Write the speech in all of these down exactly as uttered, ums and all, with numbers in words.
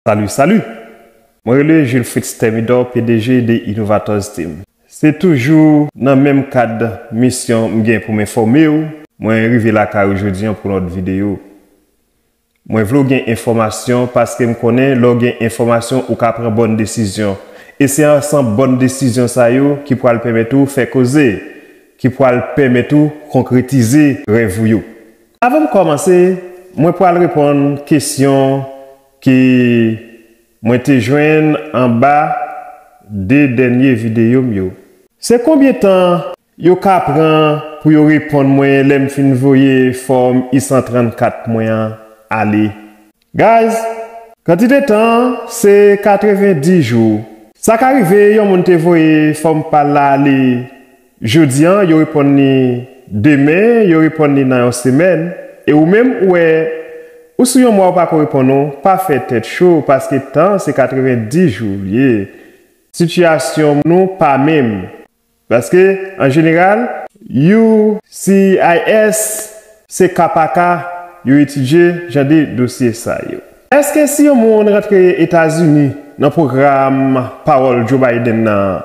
Salut, salut! Mwen rele Jules Fritz Thermidor, P D G de Innovators Team. Se toujou nan menm kad misyon m gen pou m enfòme w, mwen rive lakay ou jodi an pou yon lòt videyo. Mwen vle w gen enfòmasyon paske m konnen lè w gen enfòmasyon ou ka pran bòn desizyon. E se ansanm bòn desizyon sa yo ki pral pèmèt ou fè koze, ki pral pèmèt ou konkretize rèv ou yo. Avan m kòmanse, mwen pral reponn kesyon ki mwen te jwenn anba de dènye videyo m yo. Se konbyen tan yo ka pran pou yo reponn mwen lè m fin voye fòm I san trannkat mwen an ale? Guys, kantite tan an se katrevenndis jou. Sa ka rive yon moun te voye fòm pa l la ale jodi an, yo reponn li demen, yo reponn li nan yon semèn, e ou menm ou wè ou sou yon mwa ou pako reponn ou, pa fè tèt cho paske tan se katrevenndis jou l ye. Sitiyasyon nou pa menm. Paske, an jeneral, U C I S se ka pa ka yo etidye jan de dosye sa yo. Èske si yon moun rantre Etazini nan pwogram pawòl Joe Biden nan,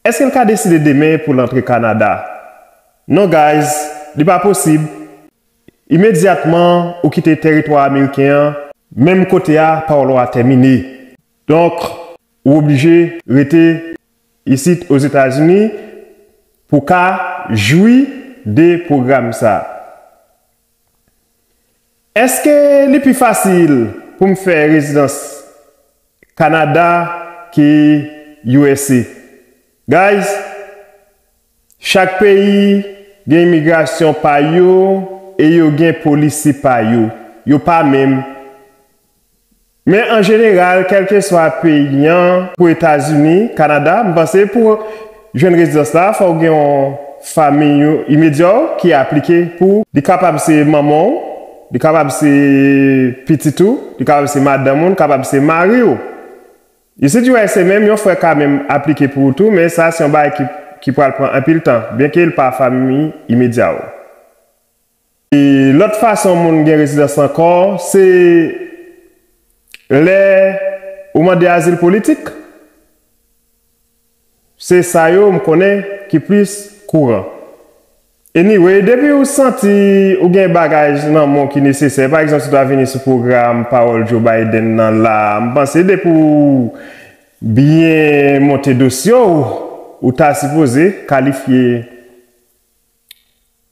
èske l ka deside demen pou l antre Kanada? Non, guys, li pa posib. Imedyatman ou kite tèritwa ameriken an, menm kote a pawòl ou a tèmine. Donk, ou oblije rete isit Ozetazini pou ka jwi de pwogram sa. Èske li pi fasil pou m fè rezidans Kanada ke U S A? Guys, chak peyi gen imigrasyon pa yo e yo gen polisi pa yo. Yo pa menm. Men an jeneral, kèlkeswa peyi an, pou Etazini, Kanada, m panse pou jwenn rezidans la, fò w gen yon fanmi imedya w ki aplike pou li kapab se manman w, li kapab se pitit ou, li kapab se madanm ou, li kapab se mari w. Isit U S A menm, yon frè ka menm aplike pou ou tou, men sa se yon bagay ki, ki pral pran anpil tan, byenke l pa fanmi imedya w. E lòt fason moun gen rezidans ankò, se lè ou mande azil politik. Se sa yo m konnen ki plis kouran. Anyway, depi ou santi ou gen bagay nan men w ki nesesè, pa egzanp, si w ta vini sou pwogram pawòl Joe Biden nan la, m panse depi ou byen monte dosye w, ou ta sipoze kalifye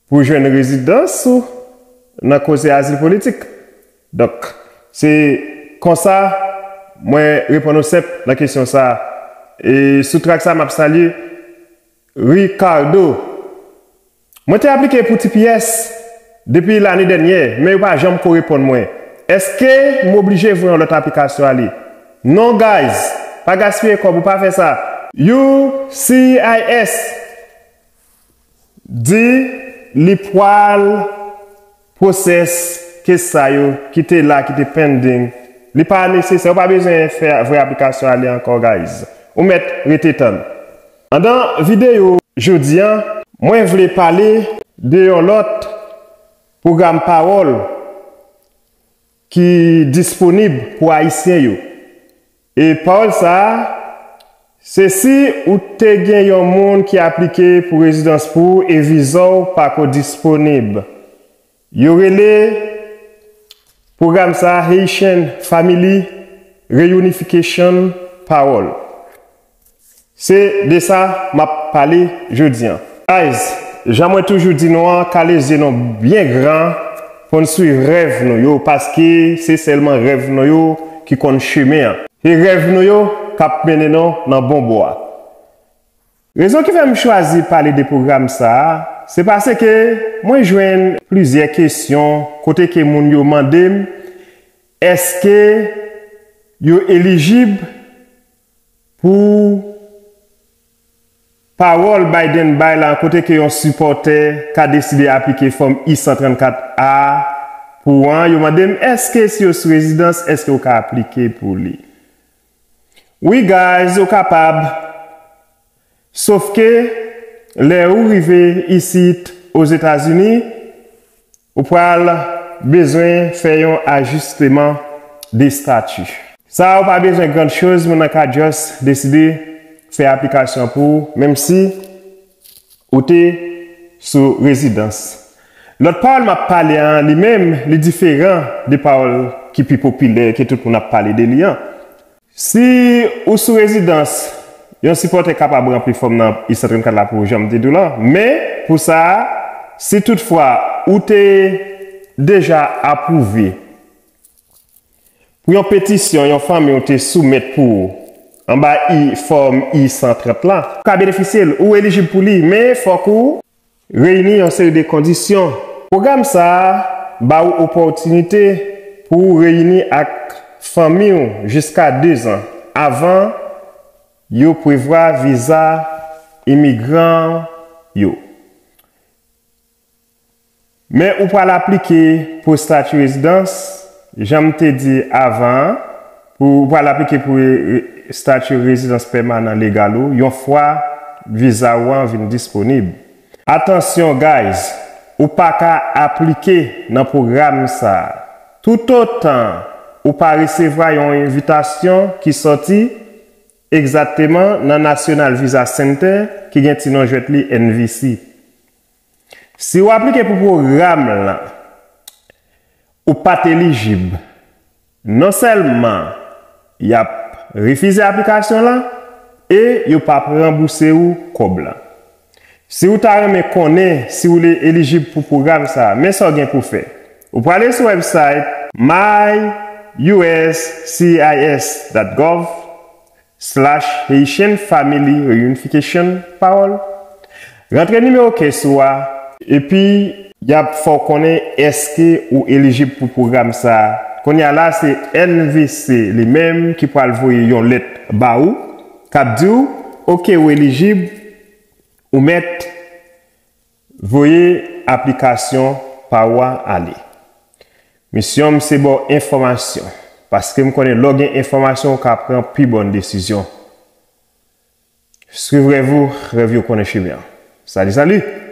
pou jwenn rezidans ou nan koze azil politik. Donk, se konsa mwen reponn ou senp nan kesyon sa. E sou trak sa, m ap salye Ricardo. Mwen te aplike pou T P S depi lane dènyè, men yo pa janm ko reponn mwen. Èske m oblije voye yon lòt aplikasyon ale? Non, guys, pa gaspiye kòb ou, pa fè sa. U C I S di li pral pwosès kes sa yo ki te la, ki te pending. Li pa nesesè, ou pa bezwen fè, voye aplikasyon ale ankò, guys. Ou mèt rete tann. Andan videyo jodi an, mwen vle pale de yon lòt pwogram pawòl ki disponib pou Ayisyen yo. E pawòl sa a, se si ou te gen yon moun ki aplike pou rezidans pou ou e viza w pa ko disponib. Yo rele pwogram sa a Haitian Family Reunification Pawòl. Se de sa m ap pale jodi an. Guys, jan mwen toujou di nou an, kale zye nou byen gran pou n swiv rèv nou yo, paske se sèlman rèv nou yo ki konn chemen an. Se rèv nou yo k ap mennen nou nan bon bò a. Rezon ki fè m chwazi pale de pwogram sa a, se paske mwen jwenn plizyè kesyon kote ke moun yo mande m èske yo elijib pou pawòl Biden bay la, kote ke yon sipòtè ka deside aplike fòm I san trannkat A pou an, yo mande m, èske si yo sou rezidans, èske ou ka aplike pou li? Wi, guys, ou kapab. Sof ke lè ou rive isit Ozetazini, ou pral bezwen fè yon ajisteman de estati. Sa ou pa bezwen grann choz, moun nan ka just deside fè aplikasyon pou ou, menm si ou te sou rezidans. Lòt pawòl m ap pale an li menm, li diferan de pawòl ki pi popilè ke tout moun ap pale de li an. Si ou sou rezidans, yon sipòtè kapab ranpli fòm nan I san trannkat la pou ou, jan m te di w la. Men, pou sa a, si toutfwa ou te deja apwouve pou yon petisyon yon fanmi w te soumèt pou ou anba I, fòm I san trant la, ou ka benefisye l, ou elijib pou li, men fòk ou reyini yon seri de kondisyon. Pwogram sa a ba ou opòtinite pou w reyini ak fanmi w jiska dezan avan yo prevwa viza imigran yo. Men ou pral aplike pou estati rezidans, jan m te di avan an, pou ou pral aplike pou re- estati rezidans pèmanan legal ou yon fwa viza ou an vin disponib. Atansyon, guys, ou pa ka aplike nan pwogram sa a toutotan ou pa resevwa yon envitasyon ki sòti egzakteman nan National Visa Center ki gen ti non jwèt li N V C. Si w aplike pou pwogram lan, ou pa t elijib. Non sèlman y ap refize aplikasyon lan, e yo p ap ranbouse ou kòb lan. Si ou ta renmen konnen si ou le elijib pou pwogram sa a, men sa w gen pou w fè. Ou prale sou website my U S C I S dot gov slash Haitian Family Reunification, pawòl. Rantre nimewo case ou a, epi y ap fè w konnen èske ou elijib pou pwogram sa a. Kounye a la, se N V C li menm ki pral voye yon lèt ba ou, k ap di w, oke, ou elijib, ou mèt voye aplikasyon pa w a ale. Misyon m se ba w enfòmasyon, paske m konnen lè w gen enfòmasyon, ou ka pran pi bòn desizyon. Suivez vous, review konnen chemen an. Salut, salut!